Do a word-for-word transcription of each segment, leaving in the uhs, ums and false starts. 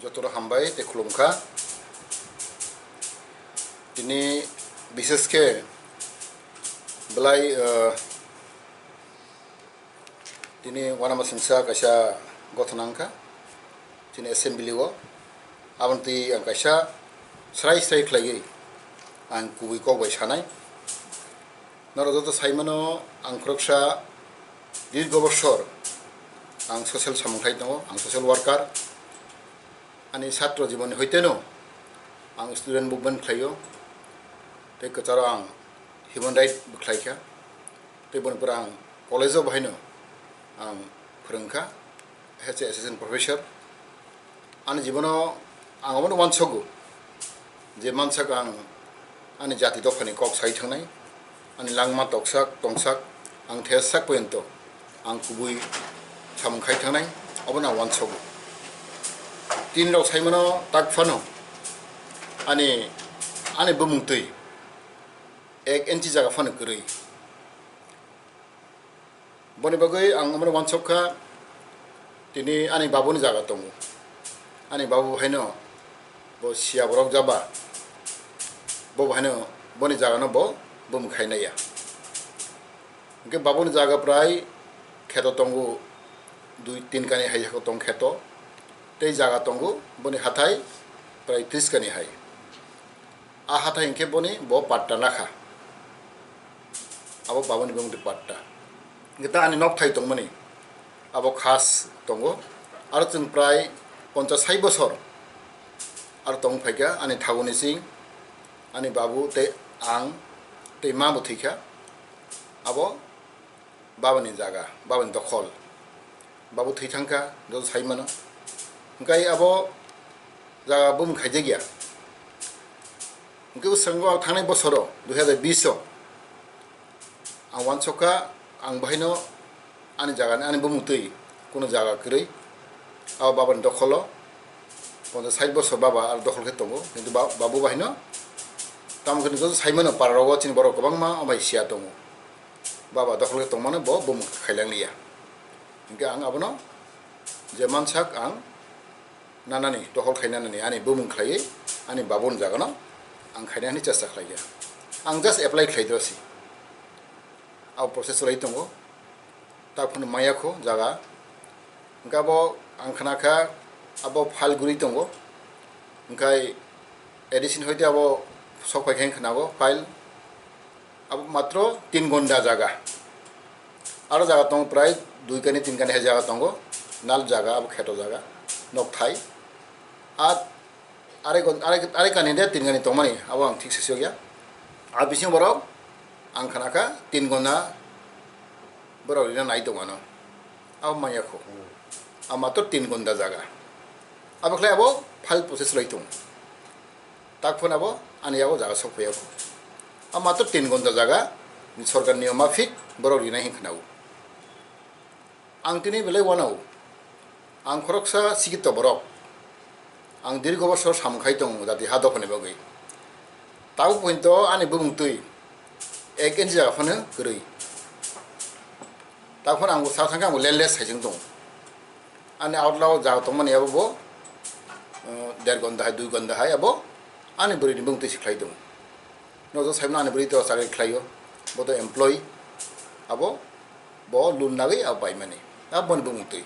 Jotono hambai tei khulumkha. Tini bishesh khe belai, eh, tini uanama singsa kaisa gothona wngkha chini assembly o. Aboni twi ang kaisa srai srai khlaiwi ang kubui kok bai sanai. Norok joto saimano, ang khoroksa dirgo bosor ang social samung khlai tongo, ang social worker. Ani satro jibonni hoiteno ang student movement khlaio, tei kwcharo ang human right bo khlaikha, tei boni pore ang college o bahaino ang phwrwngkha. As a assistant professor, ani jibono ang omono uansogo je mansak ang ani jati dophani kok sai thangnai, ani langma toksak tongsak ang thesak poyonto ang kubui samung khai thangnai, obono ang uansogo. Tini rok saimano tak phano ani, ani bumung twi ek inchi jaga phano kwrwi. Boni bagwi ang omono uansuk kha, tini ani babuni jaga tongo. Ani babu haino bo siya borok jaba, bo haino boni jagano bo bumung khainaiya. Hwnkhe babuni jaga prai kheto tongo, dui tin kani hai tong kheto, tei jaga tongo boni hathai prai tris kani hai. A hathai hwnkhe boni bo patta nakha. Abo baboni bongni patta. Hwnkhe ta ani nokthai tongmani abo khas tongo. Aro chwng prai ponchas sai bosor aro tong phaikha ani thaguni sing, ani babu tei ang tei ma bo thwikha. Abo babani jaga, babani dokhol. Babu thwi thangkha, joto sai mano. Hwnkhe abo jaga bumung khaijakya. Hwnkhe bwskango ang thangnai bosoro, dui hazar bish o, ang uansukha, ang bahaino ani jaga, ani bumung twi, kuno jaga kwrwi, abo babani dokholo, ponchas sait bosor baba aro dokhol khe tongo, kintu ba-, babu bahaino, tamo khe joto sai mano, para rogo chini borok kwbangma, omo hai siya tongo. Baba dokhol khe tongmano bo bumung khailangya. Hwnkhe ang abono je mansak ang nanani, dokhol khai nanani ani bumung khlaiwi ani babuni jagano ang khaina hwnwi chesta khlaikha. Ang just apply khlai dosi. Abo process cholai tongo. Tak phano maya kho jaga. Hwnkhe abo ang khna kha abo file guri tongo. Hwnkhe A D C ni hoite abo sok phai khe khnago file. Abo matro tin gonda jaga. Aro jaga tongo prai dui kani tin kani hai jaga tongo. Nal jaga abo kheto jaga. Nokthai. A are gon-, are, are kani de tin kani tongmani abo ang thik se siyokya. A bisingo borok ang khna kha tin gonda borok rina nai tongmano. Abo maya kho. A matro tin gonda jaga. Abo khlai abo file process lai tong. Tak phano abo ani yago jaga sok phaiya kho. A matro tin gonda jaga ni sorkar niyom mafik borok rinai hin khnago. Ang tini belai wanao. Ang khoroksa sikito borok. Ang dirgo bosor samung khai tongo jati ha dophani bagwi. Tabuk pointo ani bumung twi ek inch jaga phano kwrwi. Tabuk phano ang bo sa thangkhe ang bo landless hai chwng tongo. Ani outlao jaga tongmani abo bo, uh, der gonda hai, dui gonda hai abo ani bwrwini bumung twi se khlai tongo. Nojo saimano ani bwrwi to chakri khlaio, bo to employee, abo bo loan nagwi abo paimani, abo boni bumung twi.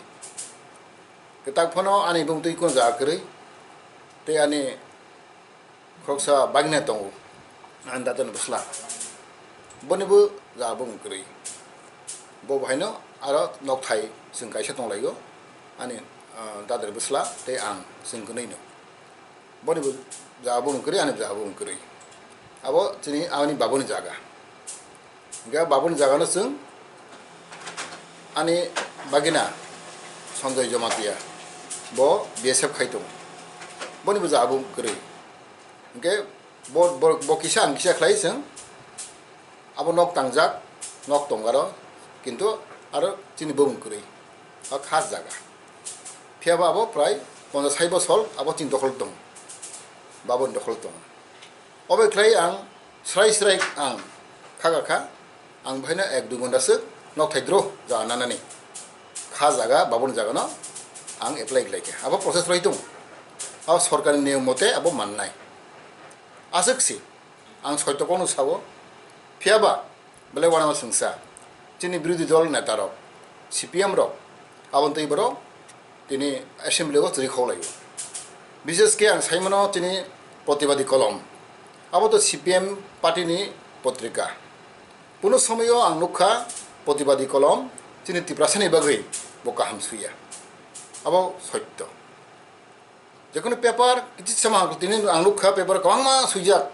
Kwtak phano ani bumung twi kuno jaga kwrwi, tei ani khoroksa bagina tongo, ani dadani bwsla, boni bo jaga bumung kwrwi. Bo bahaino aro nokthai chwng kaisa tonglaio, ani, ah, dadani bwsla tei ang chwng kwnwi no. Boni bo jaga bumung kwrwi, ani jaga bumung kwrwi. Abo chini ani babuni jaga. Hingke babuni jaga no chwng ani bagina Sanjoy Jamatia, bo B S F khai tongo. Boni bo jaga bumung kwrwi. Hingke bo, bo, bo kisa ang kisa khlai chwng abo nok tangjak, nok tong aro, kintu aro chini bumung kwrwi. O khas jaga. Phiya ba abo prai ponchas sai bosor abo chini dokhol tong. Baboni dokhol tong. Obo khlai ang srai srai ang kha kha kha, ang bahaino ek dui ghonta swk nok thai dro jaga nanani. Kha jaga, baboni jaga no ang apply khlai kha. Abo process roi tong. Abo sorkarni niyom mote abo mannai. Aswk si, ang soito kokno sao, phiyaba belai uanama chwngsa, chini birodhi dol netarok, C P M rok, aboni twi borok tini assembly o chwrwi khoklaio. Bishesh khe ang saimano chini Pratibadi Kolom, abo to C P M party ni potrika. Kuno somoyo ang nukha Pratibadi Kolom chini Tiprasani bagwi bo kaham suya. Abo soito. Jekunu paper kichik sama tini ang nukha, paper kwbangma suijak.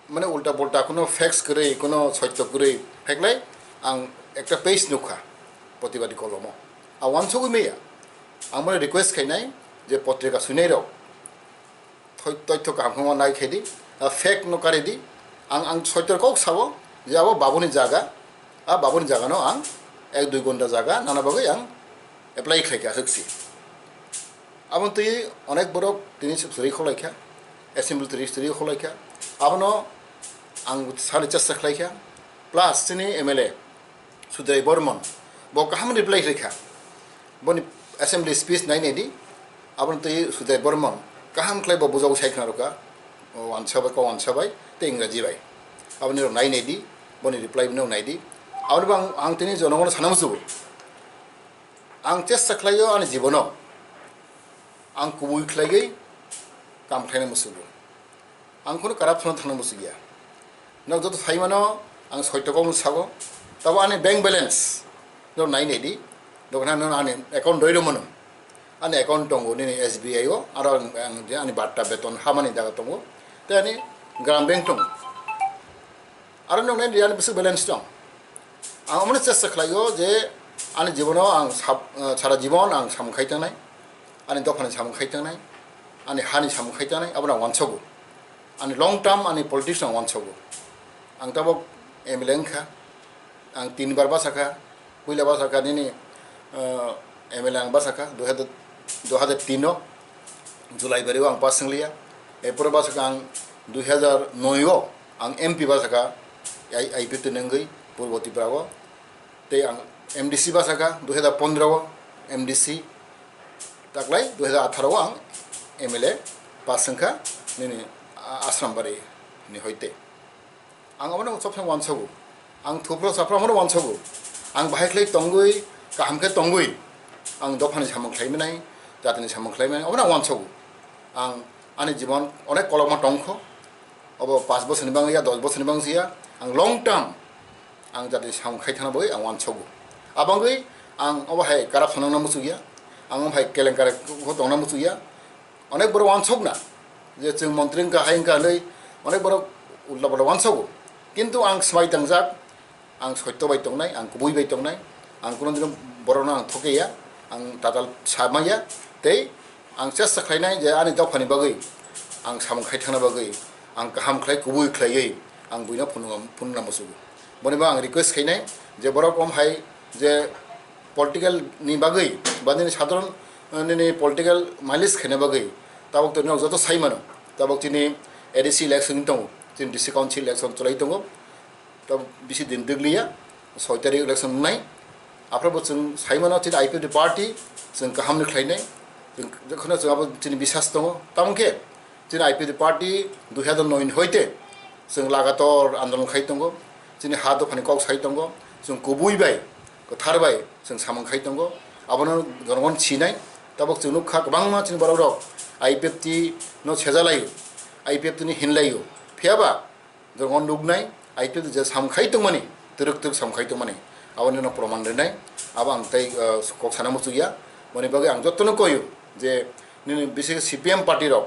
Mane ulta pulta, kuno facts kwrwi, kuno soito kwrwi, haiklai ang ekta page nukha Pratibadi Kolomo. A wansugwi meya. Ang mane request khainai je potrika suinairok thoi-, toitho kaham khama nai khaidi, a fact no karidi. Ang, ang soito kok sao je abo babuni jaga, a babuni jaga no ang ek dui ghonta jaga nana bagwi ang apply khlaikha aswk si. Aboni twi onek borok tini chwrwi kholaikha, assembly twi chwrwi kholaikha. Abono ang sani chesta khlaikha. Plus chini M L A Sudai Bormon bo kaham reply khlaikha. Boni assembly speech nai naidi. Aboni twi Sudai Bormon kaham khlai bo bujao sai khna rwkha. O wansa bai, ko wansa bai, tei Ingraji bai. Aboni rok nai naidi, boni reply no naidi. Aboni bo ang, ang tini jonogono sana musugo. Ang chesta khlaio ani jibono ang kubui khlaigwi kam khlaina musugo. Ang khunu corruption thangna musugya. Nok joto saimano ang soito kokno sago. Tabo ani bank balance no nai naidi. Dokhna no ani account doi romano. Ani account tongo nini S B I o, aro ang, ang je ani batta beton hamani jaga tongo. Tei ani Gram Bank tongo. Aro noknai ani bwswk balance tong. Ang omono chesta khlaio je ani jibono ang sab-, eh, sara jibon ang samung khai tangnai, ani dophani samung khai tangnai, ani hani samung khai tangnai, abono ang wansogo. Ani long term ani politics no ang wansogo. Ang tabok M L A wngkha, ang tinbar basa kha, puila basa kha nini, eh, M L A ang basa kha, dui hajar, dui hajar tin o July bari o ang pass wnglia. Erpore basa kha ang dui hajar noi o ang M P basa kha, I-, I P F T nungwi Purbo Tripura o. Tei ang M D C basa kha dui hajar pondro o M D C, taklai dui hajar atharo o ang M L A pass wngkha nini, a-, Asrambari ni hoite. Ang abono sob samai wansogo. Ang thupro saphro abono wansogo. Ang bahai khlai tongwi, kaham khe tongwi, ang dophani samung khlai manai, jatini samung khlai manai, abono ang wansogo. Ang ani jibon onek kolokma tongkho. Obo paanch bosorni bangwi ya, dos bosorni bangwi ya. Ang long term ang jatini samung khai thangna bagwi ang wansogo. Abangwi ang obo hai corruption wngna muchukya. Ang obo hai kelenkari tongna muchukya. Onek borok wansokna je chwng montri wngkha, hai wngkha hinwi onek borok ulta pulta wansogo. Kintu ang swmai tangjak, ang soito bai tongnai, ang kubui bai tongnai, ang kuno dino borokno ang thokeya, ang tatal samaya, tei ang chesta khlainai je ani dophani bagwi ang samung khai thangna bagwi ang kaham khlai, kubui khlaiwi ang buino phunukna, phunukna muchungo. Boni bo ang request khainai je borok om hai je political ni bagwi ba nini sadharon, eh, nini political mileage khaina bagwi tabok to nok joto sai mano, tabok chini A D C election tongo, chini district council election chwlai tongo, tabok bisi din dwgliya, soi tarik election wngnai. Aphro bo chwng sai mano chini I P F T party chwng kaham ni khlainai, chwng jokhno chwng abo chini bisas tongo, tamo khe chini I P F T party dui hajar noi ni hoite chwng lagator andolon khai tongo, chini ha dophani kok sai tongo, chwng kubui bai, kwthar bai chwng samung khai tongo, abono jonogon sinai. Tabok chwng nukha kwbangma chini borok rok I P F T no sejalaio, I P F T ni hinlaio, phiyaba jonogon nuknai I P F T je samung khai tongmani, twrwk twrwk samung khai tongmani, aboni no proman rinai. Abo ang tei, uh, kok sana muchukya. Boni bagwi ang jotono koyo je nini bisi C P M party rok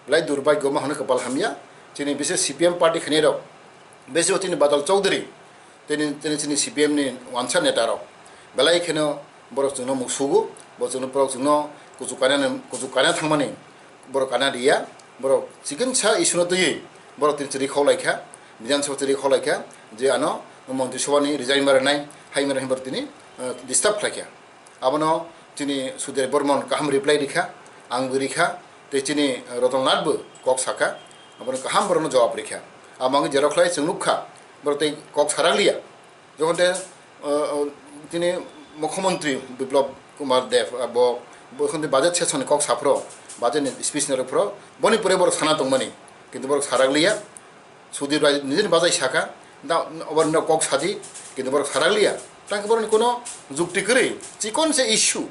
belai durbagyo ma hwnwi kwpal hamya. Chini bisi C P M party khainai rok, bisi o chini Badal Chowdhury, tini, tini chini C P M ni wansa neta rok belai kheno borok chwngno musugo, bo chwngno borok chwngno kuchuk kainani, kuchuk kaina thangmani borok kana riya, borok chikon sa issue no twiwi borok tini chwrwi khok laikha, Bidhan Sabha chwrwi khok laikha je ano Montri Sabha ni resign ma rwnai, hai ma rwnai borok tini, eh, disturb khlaikha. Abono chini Sudhir Bormon kaham reply rikha, ang bo rikha, tei chini Ratan Nath bo kok sakha, abono kaham borokno jawab rikha. Abo wngwi jerok khlai chwng nukha, borok tei kok sarakliya. Jokhon tei, uh, uh, chini Mukhyamantri Biplab Kumar Deb, uh, bo Bo khonde budget session ni kok saphro, budget ni speech ni rwphro, boni pore borok sana tongmani, kintu borok sarakliya. Sudhir Rai nijini bajai saka, da oborno kok sadi, kintu borok sarakliya. Tang borokni kono jukti kwrwi, chikon se issue.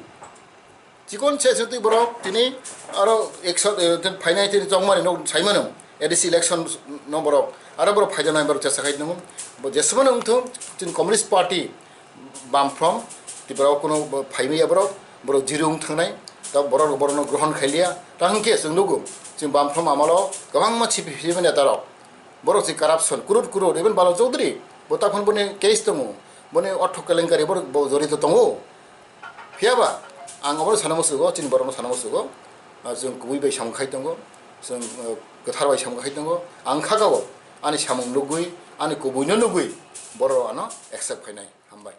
Chikon se se twi borok tini aro ekso, eh, phainai tini chongmani nok saimano, A D C election no borok, aro borok phaijaknai borok chesa khai tongo. Bo jesmano wngthung, chini Communist Party, Bamfront, Tripura o kono bo phaimaya borok, borok zero wng thangnai, ta borok borokno grohon khailiya, ta hwnkhe chwng nugo, chini Bamfront amalo kwbangma C P M neta rok, borok si corruption, crore crore, even Balo Chaudhary, bo takhon boni case tongo, boni ortho kelenkari borok bo jorito tongo. Phiyaba ang obono sana musugo, chini borokno sana musugo, ah, chwng kubui bai samung khai tongo, chwng, ah, kwthar bai samung khai tongo, ang khagao ani samung nugui, ani kubuino nugui borok ano accept khainai. Hambai.